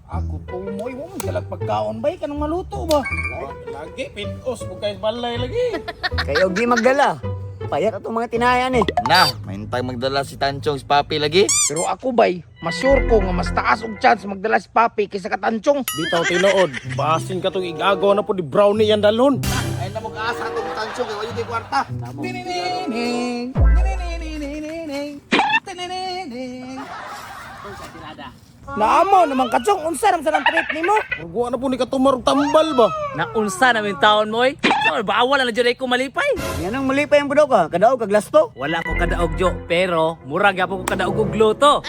Ako po mo, mo dalag pagkaon bay kanang maluto ba? Lagi pitos mo kay balay lagi. Kayo di magdala. Payat atong mga tinayan eh. Na, mahintag magdala si Tanchong si Papi lagi. Pero ako bay, mas sure ko nga mas taas og chance magdala si Papi kaysa katanchong. Bitaw tinuod, basin ka tong igagaw na po di brownie yan dalon. Ay na mo kaasa tong Tanchong kay wayo di kwarta. Tinining, tininining, tininining. Naamo naman kachong, unsa naman sa nang trip nimo? Murag na po ni katumar og tambal ba? Naunsa na yung taon mo eh. So, bawal na dyan ko malipay. Yan ang malipay ang budaw ka. Kadaog kag lasto. Wala ko kadaog jo, pero murag gyapon ko kadaog og luto.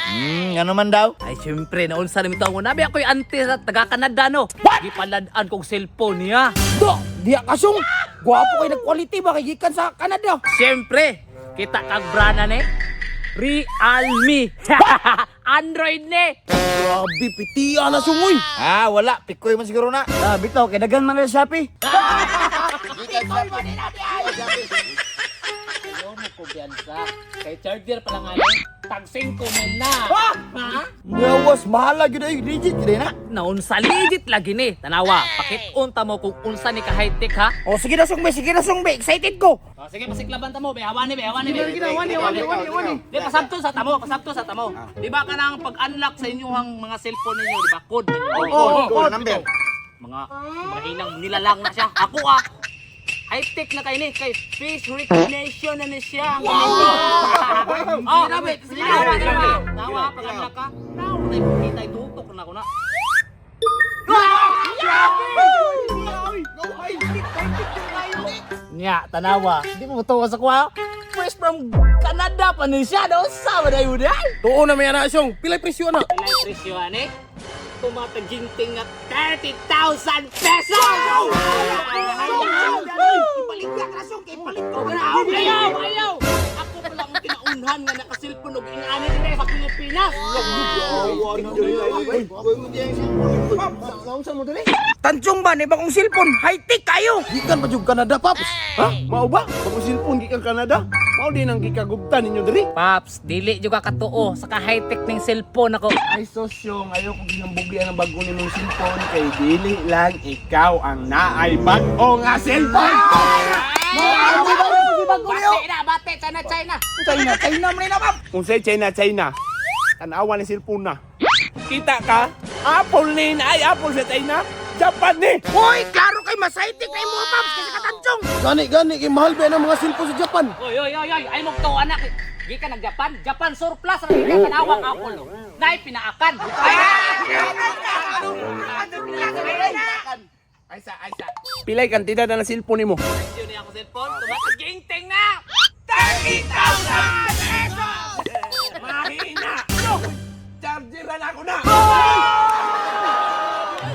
Ano man daw? Ay syempre, naunsa na yung taon mo. Nabi ako'y auntie sa taga Canada no. What? Gipalad-an kong cellphone niya. Do, diya kasong. Gwapo kay nag-quality ba kay gikan sa Canada. Syempre, kita kag brana ni. Realme. Android ni. Grabe, pitiya na sungoy. Ah, wala. Pikoy man siguro na. Ah, bitaw kay daghan man na sa Shopee. Ayaw mo kumpiyansa. Kay charger pa lang alin. Tag 5 mil na. Ha? Gawas mahala gyud ay legit gyud na. Naunsa legit lagi ni. Tanawa, pakit-unta mo kung unsa ni ka high-tech ha. O sige na song bay, sige na song bay, excited ko. Oh, sige, pasiklaban ta mo, be. Hawani, be. Hawani, be. Sige, hawani, hawani, hawani. Di, pasabto sa tamo, pasabto sa tamo. Di ba kanang pag-unlock sa inyong mga cellphone ninyo, di ba? Code ninyo. Oh, oh, number. Mga hinang nilalang na siya. Ako ah, high-tech na kay ni, kay face recognition na ni siya. Wow! Oh, sige, tawa, tawa. Tawa, pag-unlock ka. Tawa na kita, itutok na ko na. Nya, tanawa. Di mo matuwa sa kuha. Fresh from Canada pa ni siya. Daw sa ba na yun ay? Tuo na may ana siyong. Pilay presyo na. Pilay presyo ani? Tumataginting nga 30,000 pesos! Ipaligya ka na song, kay ipalit ko. Ayaw! Ayaw! Ako pala ang kinaunhan nga nakasilpon og ingani diri sa Pilipinas. Tanchong ba, ni bagong cellphone, high-tech kayo. Gikan pa jud Canada, Paps. Ha? Mao ba? Bagong cellphone gikan Canada. Mao din ang gikagubtan ninyo diri. Paps, dili juga katuo sa ka high-tech ning cellphone ako. Ay sosyo, ngayon kung ginambugian ang bago nimong cellphone kay dili lang ikaw ang naay bag-o nga cellphone. Bate na, bate, China, China. China, China man na, ma'am. Unsay China China. Tanawa ni cellphone na. Kita ka? Apple ni na ay Apple sa China. Japan ni. Hoy, klaro kay mas high-tech na imo, paps, kaysa katanchong. Gani gani kay mahal ba ng mga cellphone sa Japan? Oy, oy, oy, oy, ay mo to anak. Gikan ng Japan, Japan surplus ra gikan tanawang Apple. Oh. Nay pinaakan. Ay sa ay sa. Pilay kantidad na ng cellphone nimo. Yun ako cellphone, tumataginting na. 30,000 pesos! Mahina! Charger na ako na!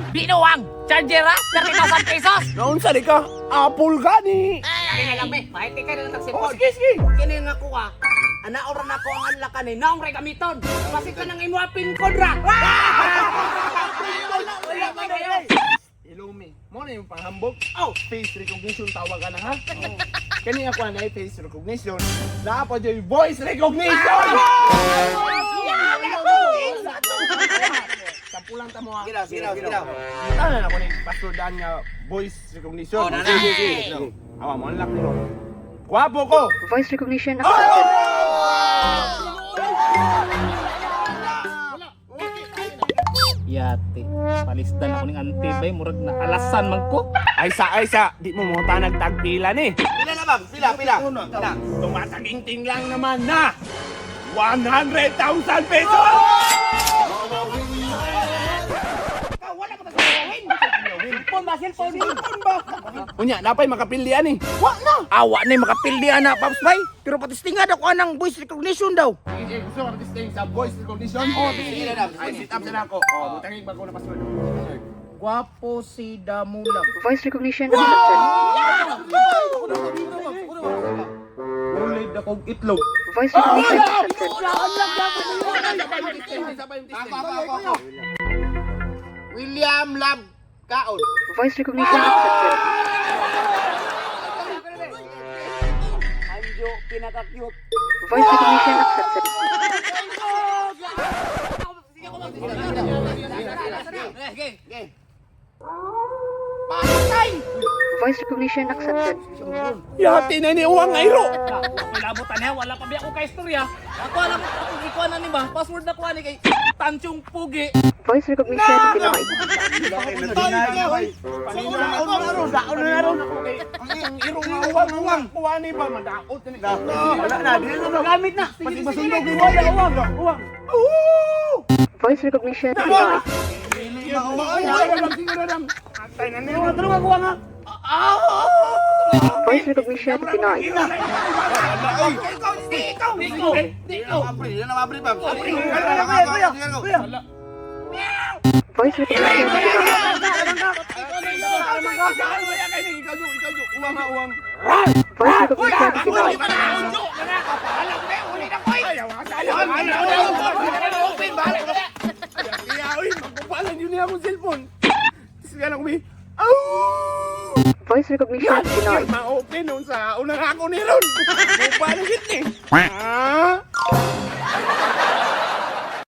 Binuang charger ha, 30,000 pesos. Naunsa di ka? Apple gani. Kaya na lang be, mahiti ka na lang Oh, cellphone. sige sige. Kini nga kuha. Ana ora na ko ang unlock ni naong ray gamiton. Basi ka nang imo pin code ra. Ilumi. Mo na yung panghambog. Oh, face recognition tawag ka na ha. Kani ako na face recognition. Naa pa jud voice recognition. Sampulang ta mo ha. Sige, sige, sige. Tanan ako ni Pastor Dan nga voice recognition. Oh, na, na. Sige, sige, sige. Awa mo unlock nimo. Gwapo ko. Voice recognition accepted. Yate, palisdan ako ning auntie bay, murag na alasan man ko. Ay sa, di mo mo tanag tagpila ni. Pila na bang? Pila, pila. Pila. Tumataginting lang naman na 100,000 pesos! Cellphone ba, cellphone? Cellphone ba? Unya, napay makapilian eh. Wa na. Awa na yung makapildi ana, paps bay. Pero patistingad ako anang voice recognition daw. Sige, gusto ka testing sa voice recognition? Oh, sige na. Ay, sit up na ako. Oh, butangin bago na password. Gwapo si Damulag. Voice recognition accepted. Ulid akong itlog. Voice recognition accepted. Ako, ako, ako. William Lab Kaon. Voice recognition accepted. Anjo pinaka-cute. Voice recognition accepted. Sige ko Okay. Voice recognition accepted. Yati na ni uwang airo. Wala mo tanaw, wala pa biya ko kay istorya. Ako alam mo akong ikuan na ni ba? Password na kuan ni kay Tansyong Pugi. Voice recognition denied. Daon na ron. Ang iro nga uwang uwang kuha ni ba madaot ni. Wala na, dili na gamit na. Pati masundog ni wala uwang uwang. Voice recognition denied. Voice recognition denied. Diko, diko. Apri, yan ang apri, Paps. Kuya, kuya, kuya. Voice recognition denied. Voice recognition denied. Voice recognition denied. Ma-open nun sa unang ako ni Ron. Kupa na git ni.